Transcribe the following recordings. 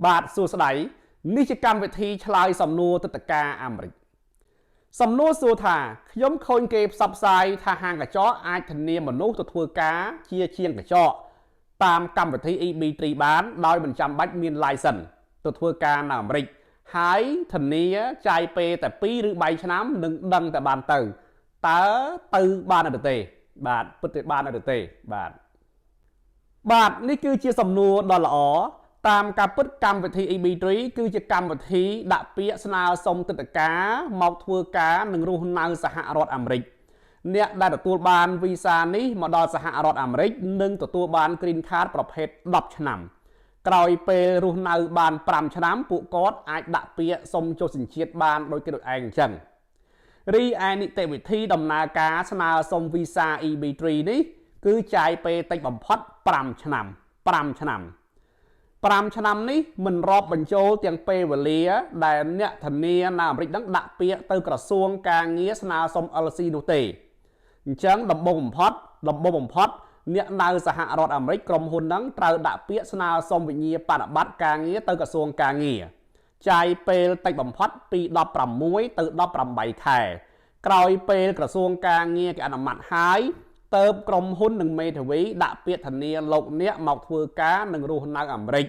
បាទសួស្តីនេះជាកម្មវិធីឆ្លើយសំណួរទឹកតការអាមេរិកសំណួរសួរថាខ្ញុំឃើញគេផ្សព្វផ្សាយថាហាងក្រចកអាចធានាមនុស្សទៅធ្វើការជាជាងក្រចកតាមកម្មវិធី EB3 បានដោយមិនចាំបាច់មាន license ទៅធ្វើការនៅអាមេរិកហើយធានាចាយពេលតែ2ឬ3ឆ្នាំនឹងដឹងតែបានទៅតើទៅបានអត់ទេបាទពិតជាបានអត់ទេបាទបាទនេះគឺជាសំណួរដ៏ល្អតាមការពិតកម្មវិធី EB3 គឺជាកម្មវិធីដាក់ពាក្យស្នើសុំទិដ្ឋាការមកធ្វើការនិងរស់នៅសហរដ្ឋអាមេរិកអ្នកដែលទទួលបានវីសានេះមកដល់សហរដ្ឋអាមេរិកនឹងទទួលបាន Green Card ប្រភេទ10ឆ្នាំក្រោយពេលរស់នៅបាន5ឆ្នាំពួកគាត់អាចដាក់ពាក្យសុំចូលសញ្ជាតិបានដោយគេដូចឯងអញ្ចឹងរីឯនីតិវិធីដំណើរការស្នើសុំវីសា EB3 នេះគឺចាយពេលតិចបំផុត5ឆ្នាំ5ឆ្នាំ5ឆ្នាំនេះមិនរាប់បញ្ចូលទាំងពេលវេលាដែលអ្នកធានានៅអាមេរិកនឹងដាក់ពាក្យទៅក្រសួងការងារស្នើសុំ LC នោះទេអញ្ចឹងដំបូងបំផុតដំបូងបំផុតអ្នកនៅសហរដ្ឋអាមេរិកក្រុមហ៊ុនហ្នឹងត្រូវដាក់ពាក្យស្នើសុំវិញ្ញាបនបត្រការងារទៅក្រសួងការងារចាយពេលតិចបំផុតពី16ទៅ18ខែក្រោយពេលក្រសួងការងារគេអនុម័តហើយទៅក្រុមហ៊ុននិងមេធាវីដាក់ពាក្យធានាលោកអ្នកមកធ្វើការនិងរស់នៅអាមេរិក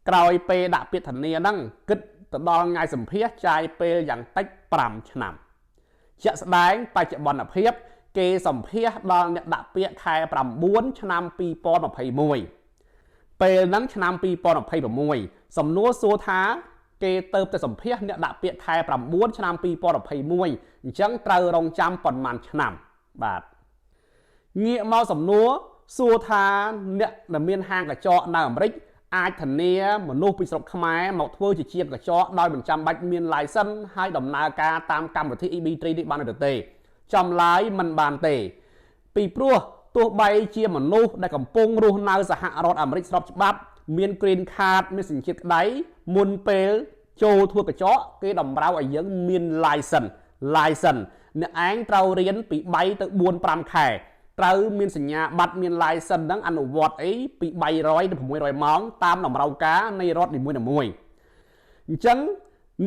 ក្រោយពេលដាក់ពាក្យធានាហ្នឹងគិតទៅដល់ថ្ងៃសម្ភាសចាយពេលយ៉ាងតិច5ឆ្នាំជាក់ស្ដែងបច្ចុប្បន្នភាពគេសម្ភាសដល់អ្នកដាក់ពាក្យខែ9ឆ្នាំ2021ពេលហ្នឹងឆ្នាំ2026សំណួរសួរថាគេទៅតែសម្ភាសអ្នកដាក់ពាក្យខែ9ឆ្នាំ2021អញ្ចឹងត្រូវរងចាំប៉ុន្មានឆ្នាំបាទងាកមកសំណួរសួរថាអ្នកដែលមានហាងក្រចកនៅអាមេរិកអាចធានាមនុស្សពីស្រុកខ្មែរមកធ្វើជាជាងក្រចកដោយមិនចាំបាច់មាន license ហើយដំណើរការតាមកម្មវិធី EB3 នេះបានឬទេចម្លើយមិនបានទេពីព្រោះទោះបីជាមនុស្សដែលកំពុងរស់នៅសហរដ្ឋអាមេរិកស្របច្បាប់មាន green card មានសញ្ជាតិក្តីមុនពេលចូលធ្វើក្រចកគេតម្រូវឲ្យយើងមាន license license អ្នកឯងត្រូវរៀនពី3ទៅ4 5ខែត្រូវមានសញ្ញាបត្រមាន license ហ្នឹងអនុវត្តអីពី300ទៅ600ម៉ោងតាមតម្រូវការនៃរដ្ឋនីមួយៗអញ្ចឹង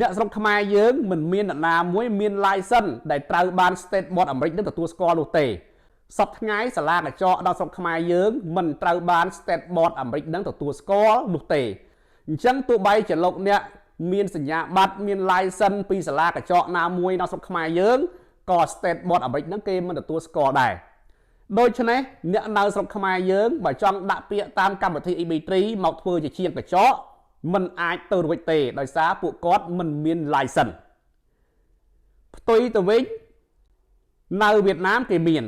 អ្នកស្រុកខ្មែរយើងមិនមាននរណាមួយមាន license ដែលត្រូវបាន State Board អាមេរិកនឹងទទួលស្គាល់នោះទេសប្តាហ៍ថ្ងៃសាលាក្រចកដល់ស្រុកខ្មែរយើងមិនត្រូវបាន State Board អាមេរិកនឹងទទួលស្គាល់នោះទេអញ្ចឹងទោះបីជាលោកអ្នកមានសញ្ញាបត្រមាន license ពីសាលាក្រចកណាមួយនៅស្រុកខ្មែរយើងក៏ State Board អាមេរិកនឹងគេមិនទទួលស្គាល់ដែរដូច្នេះអ្នកនៅស្រុកខ្មែរយើងបើចង់ដាក់ពាក្យតាមកម្មវិធី EB3 មកធ្វើជាជាងក្រចកមិនអាចទៅរួចទេដោយសារពួកគាត់មិនមាន license ផ្ទុយទៅវិញនៅវៀតណាមគេមាន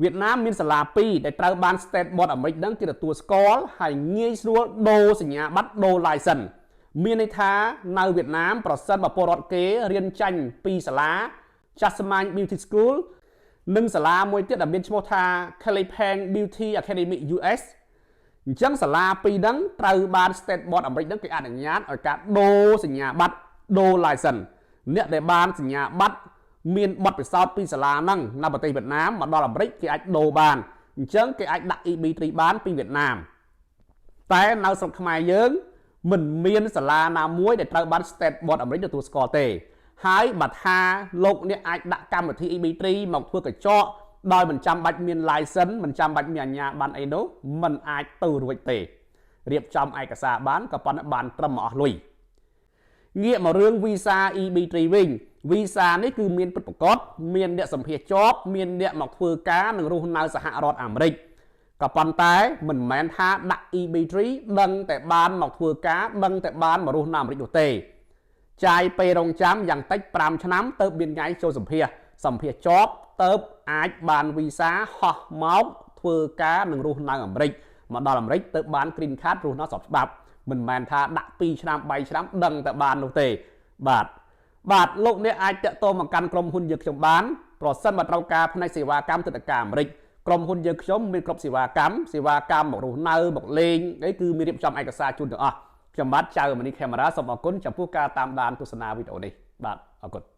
វៀតណាមមានសាលា2ដែលត្រូវបាន State Board អាមេរិកហ្នឹងគេទទួលស្គាល់ហើយងាយស្រួលដូរសញ្ញាបត្រដូរ license មានន័យថានៅវៀតណាមប្រសិនបើពលរដ្ឋគេរៀនចាញ់ពីសាលា Jasmine Beauty School និងសាលាមួយទៀតដែលមានឈ្មោះថា Kelly Pang Beauty Academy US អញ្ចឹងសាលាពីរហ្នឹងត្រូវបាន State Board អាមេរិកហ្នឹងគេអនុញ្ញាតឲ្យការដូរសញ្ញាបត្រដូរ license អ្នកដែលបានសញ្ញាបត្រមានបទពិសោធន៍ពីសាលាហ្នឹងនៅប្រទេសវៀតណាមមកដល់អាមេរិកគេអាចដូរបានអញ្ចឹងគេអាចដាក់ EB3 បានពីវៀតណាមតែនៅស្រុកខ្មែរយើងមិនមានសាលាណាមួយដែលត្រូវបាន State Board អាមេរិកទទួលស្គាល់ទេហើយបើថាលោកអ្នកអាចដាក់កម្មវិធី EB3 មកធ្វើក្រចកដោយមិនចាំបាច់មាន license មិនចាំបាច់មានអាជ្ញាប័ណ្ណអីនោះมันអាចទៅរួចទេរៀបចំឯកសារបានក៏ប៉ុន្តែបានត្រឹមអស់លុយងាកមករឿង visa EB3 វិញវីសានេះគឺមានពិតប្រាកដមានអ្នកសម្ភាសជាប់មានអ្នកមកធ្វើការនិងរស់នៅសហរដ្ឋអាមេរិកក៏ប៉ុន្តែមិនមែនថាដាក់ EB3 ដឹងតែបានមកធ្វើការដឹងតែបានមករស់នៅអាមេរិកនោះទេចាយពេលរងចាំយ៉ាងតិច5ឆ្នាំទៅមានថ្ងៃចូលសម្ភាសសម្ភាសជាប់ទៅអាចបានវីសាហោះមកធ្វើការនិងរស់នៅអាមេរិកមកដល់អាមេរិកទៅបាន Green Card រស់នៅស្របច្បាប់មិនមែនថាដាក់2ឆ្នាំ3ឆ្នាំដឹងតែបាននោះទេបាទបាទលោកអ្នកអាចតាក់ទងមកកាន់ក្រុមហ៊ុនយើងខ្ញុំបានប្រសិនបើត្រូវការផ្នែកសេវាកម្មទិដ្ឋាការអាមេរិកក្រុមហ៊ុនយើងខ្ញុំមានគ្រប់សេវាកម្មសេវាកម្មមករស់នៅមកលេងអីគឺមានរៀបចំឯកសារជូនទាំងអស់ខ្ញុំបាទចៅមនីខេមរាសូមអរគុណចំពោះការតាមដានទស្សនាវីដេអូនេះបាទអរគុណ។